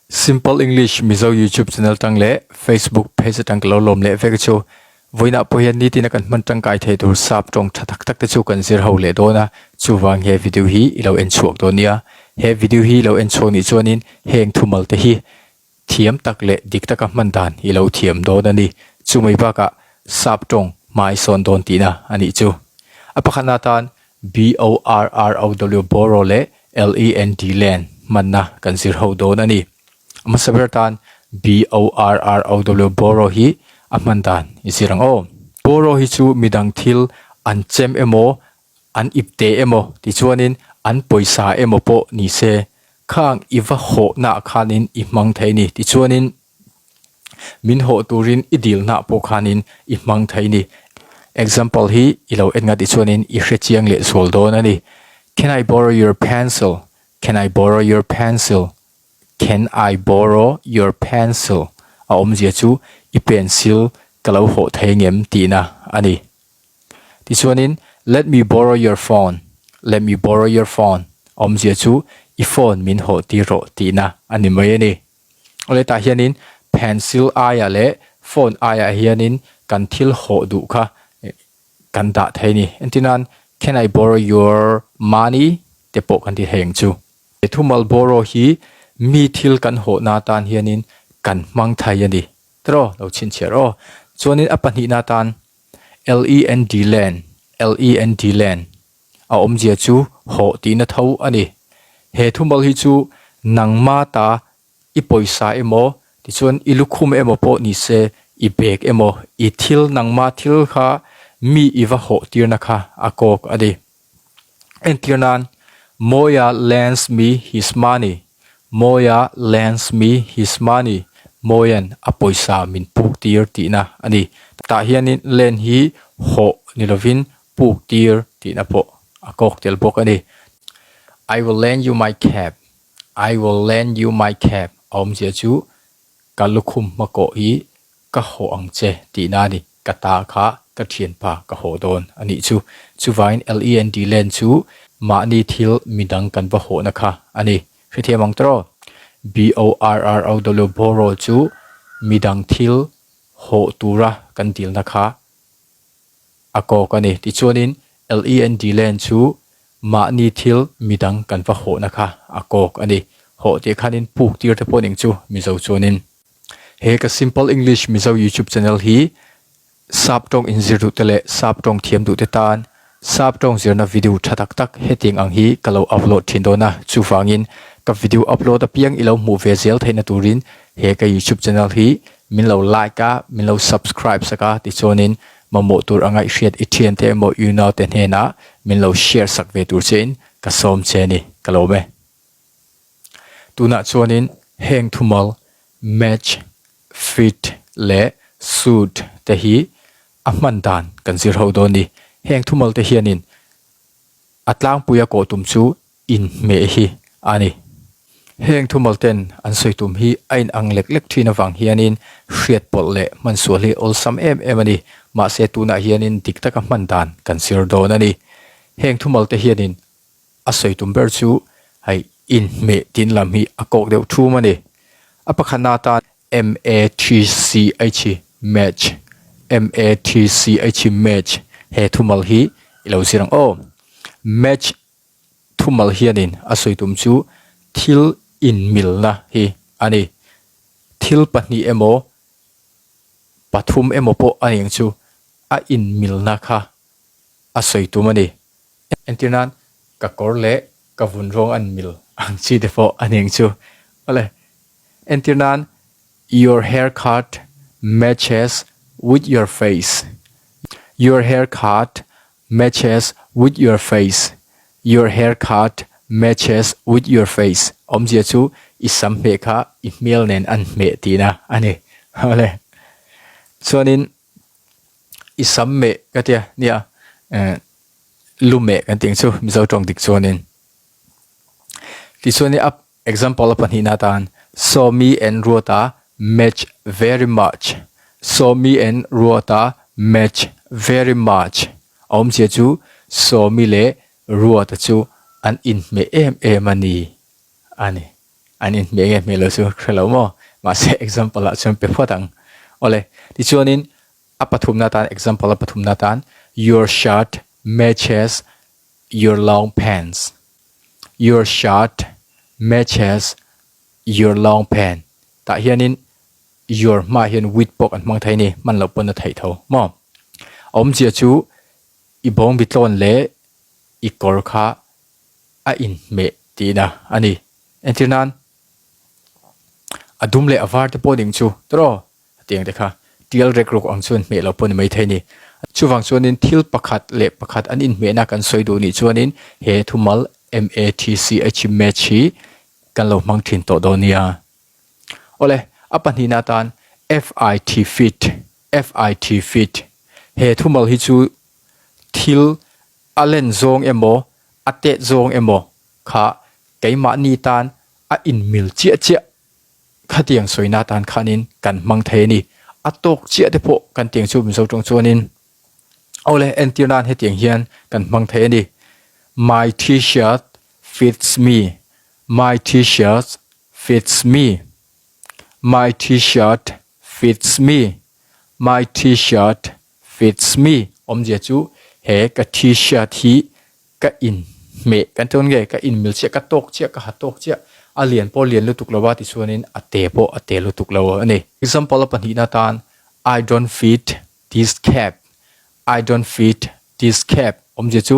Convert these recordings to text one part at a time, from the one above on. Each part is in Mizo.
Simple English Mizo YouTube channel tang leh Facebook page atang ka lo lawm leh vek chu. Vawiinah pawh hian nitin a kan hman tangkai thei tur sap tawng tha tak tak te chu kan zir ho leh dawn a, chuvang he video hi i lo en chhuak dawn nia. He video hi i lo en chhuak nih chuanin heng thumal te hi thiam tak leh dik taka hman dan i lo thiam dawn a ni. Chumai bakah sap tawng hmai sawn dawn tihna a nih chu. A pakhatna atan BORROW borrow leh LEND lend hmanna kan zir ho dawn a ni. A hmasa ber atan BORROW borrow hi a hman dan i zir ang aw. Borrow hi chu midang thil an chem emaw, an ip teh emaw tichuanin an pawisa emaw pawh ni se khang i va hawhnaah khanin i hmang thei a ni. Tichuanin Min hawh turin i dilna pawh khanin i hmang thei ni. Example hi i lo en nga tih chuanin i hre chiang leh zual dawn a ni. Can I borrow your pencil? Can I borrow your pencil? Can I borrow your pencil? A awmzia chu i pencil ka lo hawh thei ngem tihna a ni. Tichuanin Let me borrow your phone, Let me borrow your phone awmzia chu i phone min hawh tir rawh tihna a ni mai a ni. Awle tah hianin pencil aiah leh phone aiah hianin kan thil hawh duh kha kan dah thei a ni. Entir nan can I borrow your money te pawh kan ti thei ang chu. He thumal borrow hi mi thil kan hawhna atan hianin kan hmang thei a ni. Tiraw lo chhinchhiar aw. Chuanin a pahnihna atan LEND lend, LEND lend. A awmzia chu hawh tihna tho a ni. He thumal hi chu nangma ta i pawisa emaw tichuan i lukhum emaw pawh ni se i bag emaw i thil nangma thil kha mi i va hawh tirna kha a kawk a ni. Entir nan, Mawia lends me his money, Mawia lends me his money, Mawia'n a pawisa min puk tir tihna a ni. Tah hianin lend hi hawh ni lovin puk tir tihna pawh a kawk tel bawk a ni. I will lend you my cap, I will lend you my cap a awmzia chu ka lukhum hmakawh hi ka hawh ang che tihna a ni. Ka ta kha ka thianpa ka hawh dawn a nih chu. Chuvangin LEND lend chu mahni thil midang kan va hawhna kha a ni. Hrethiam ang tawh. BORROW borrow chu midang thil hawh tura kan dilna kha a kawk a ni. Tichuanin LEND Land chu mahni thil midang kan va hawhna kha a kawk a ni. Hawh tih khanin puk tir te pawh ning chu Mizo chuanin. He ka Simple English Mizo YouTube channel hi sap tawng inzir duh te leh sap tawng thiam duh te tan sap tawng zirna video tha tak tak hetiang ang hi ka lo upload thin dawn a. Chuvangin ka video upload apiang i lo hmuh ve zel theihna turin he ka YouTube channel hi min lo like a, min lo subscribe sak a, tichuanin mamawh tur anga i hriat i thiante emaw unaute hnenah min lo share sak ve tur chein ka sawm che a ni, ka lawm e. Tunah chuanin heng thumal match, fit leh suit te hi a hman dan kan zir ho dawn a ni. Heng thumal te hianin a tlangpuia kawh tum chu inhmeh hi a ni. Heng thumal ten an sawi tum hi a inang lek lek thin avang hianin hriat pawlh leh hmansual hi awlsam em em a ni. Mahse tunah hianin dik taka hman dan kan zir dawn a ni. Heng thumal te hianin a sawi tum ber chu hei inhmeh tin lam hi a kawk deuh thum a ni. A pakhatna atan MATCH match MATCH match he thumal hi i lo zir ang aw. Match Thumal hianin a sawi tum chu thil inmilna hi a ni. Thil pahnih emaw, pathum emaw pawh a ni ang chu, a inmilna kha a sawi tum a ni. Entir nan, ka kawr leh ka vun rawng an mil ang chi te pawh a ni ang chu. Awle, entir nan, Your haircut matches with your face. Your haircut Matches with your face Your haircut matches with your face Awmzia chu i sam hmeh kha i hmel nen an hmeh tihna a ni. Awle. Chuanin i sam meh ka tia nia eh lu meh kan tih ang chu Mizo tawng dik chuanin. Tichuanin a Example a pahnihna atan, Sawmi and Ruata match very much. Sawmi and Ruata match very much. A awmzia chu Sawmi leh Ruata chu an inhmeh em em a ni a ni. An inhmeh nge hmeh lo chu hre lo maw? Mahse example ah chuan pe phawt ang. Awle, tichuanin a pathumna atan example a pathumna atan Your shirt matches your long pants. Your shirt matches your long pant. Tah hianin your hmaah hian with pawh kan hmang thei a ni, hman loh pawn a theih tho maw? A awmzia chu i bawngbi tlawn leh i kawr kha a inhmeh tihna a ni. Entir nan, a dum leh a var te pawh ning chu tawh tiang te kha tial rek ruk ang chuan hmeh lo pawh ni maithei a ni. Chuvang chuanin thil pakhat leh pakhat an inhmehna kan sawi duh nih chuanin he thumal MATCH match hi kan lo hmang thin tawh dawn nia. Awle, a pahnihna atan FIT fit, FIT fit, he thumal hi chu thil a len zawng emaw a tet zawng emaw kha keimahni tan a inmil chiah chiah khatiang sawina atan khanin kan hmang thei a ni. A tawk chiah te pawh kan tiang chu Mizo tawng chuanin awle entir nan hetiang hian kan hmang thei a ni. My t-shirt fits me, my t-shirt fits me, my t-shirt fits me, my t-shirt fits me awmzia chu he ka t-shirt hi ka in hmeh kan chuan nge ka in mil chiah ka tawk chiah ka ha tawk chiah a lian pawh lian lutuk lo a tichuanin a te pawh a te lutuk lo a ni. Example a pahnihna atan I don't fit this cap I don't fit this cap awmzia chu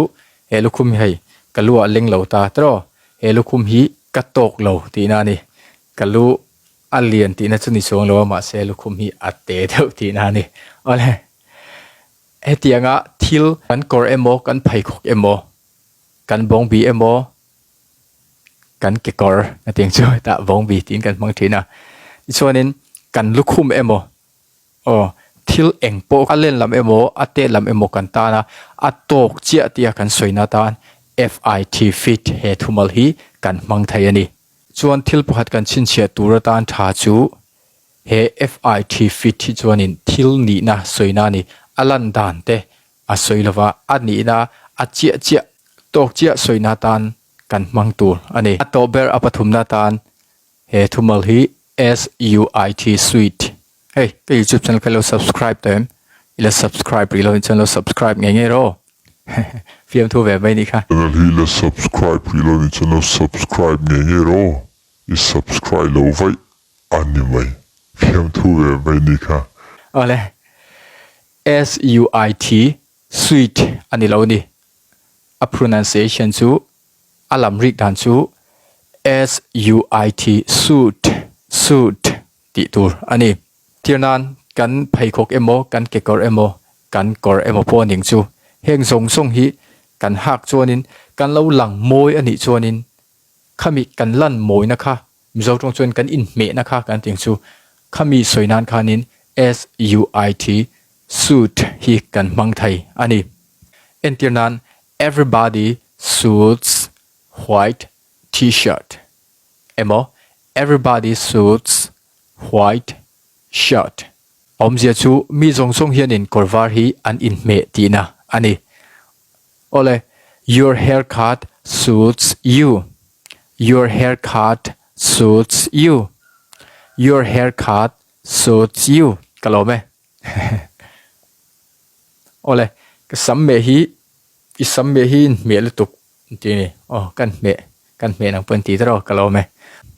he lukhum hi hei ka lu ah leng lo ta tiraw he lukhum hi ka tawk lo tihna a ni ka lu A lian tihna chu ni chuang lo a, mahse lukhum hi a te deuh tihna a ni. Awle, hetianga thil kan kawr emaw, kan pheikhawk emaw, kan bawngbi emaw, kan kekawr hetiang chu hetah bawngbi tiin kan hmang thin a. Tichuanin kan lukhum emaw, aw thil eng pawh a len lam emaw, a tet lam emaw kan tan a, a tawk chiah tia kan sawina atan FIT, fit, he thumal hi kan hmang thei a ni. Chuan thil pakhat kan chhinchhiah tur atan tha chu he FIT fit hi chuanin thil nihna sawina a ni. A lan dan te a sawi lova, a nihna a chiah chiah tawk chiah sawina atan kan hmang tur a ni. A tawh ber a pathumna atan he thumal hi SUIT suite Hei ka youtube channel kha ilo subscribe tawh em? Ila subscribe rih lo nih chuan lo subscribe ngei ngei rawh aw. Fiamthu ve mai nih kha. Channel hi ila subscribe rih lo nih chuan lo subscribe ngei ngei rawh aw. I subscribe lo vaih a ni mai. Fiamthu ve mai nih kha. Awle. SUIT, sweet, a ni lo ni. A pronunciation chu a lam rik dan chu SUIT, suit, suit. tih tur a ni. Thir nan kan pheikhawk emaw, kan kekawr emaw, kan kawr emaw pawh a ning chu. Heng zawng zawng hi kan hak chuanin kan lo lang mawi a nih chuanin khami kan lan mawina kha Mizo tawng chuan kan inhmehna kha kan tih ang chu. Khami sawi nan khanin SUIT, suit, hi kan hmang thei a ni. Entir nan Everybody suits white T-shirt emaw Everybody suits white shirt. Awmzia chu mi zawng zawng hianin kawr var hi an inhmeh tihna a ni. Awle, Your haircut suits you. Your haircut suits you. Your haircut suits you. Ka lawm e. Awle, ka sam meh hi, i sam meh hi inhmeh lutuk. Ti ni, aw kan hmeh, kan hmeh nang pawh in ti ta rawh ka lo awm e.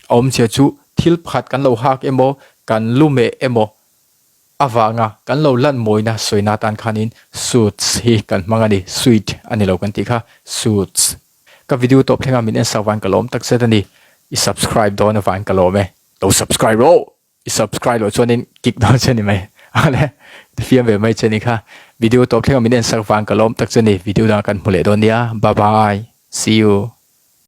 A awmchhia chu thil pakhat kan lo hak emaw, kan lu meh emaw avanga kan lo lan mawina sawina atan khanin suits hi kan hmang a ni, suit a ni lo kan tih kha, suits. Ka video tawp thlengah min en sak vang ka lawm takzet a ni, i subscribe dawn avang ka lawm e, lo subscribe rawh! I subscribe loh chuanin kick dawn che ni mai. Ale fiam ve mai che ni kha. Video tawp thleng a min en sak vang ka lawm tak che ni. Video dangah kan hmu leh dawn nia. Bye bye. See you.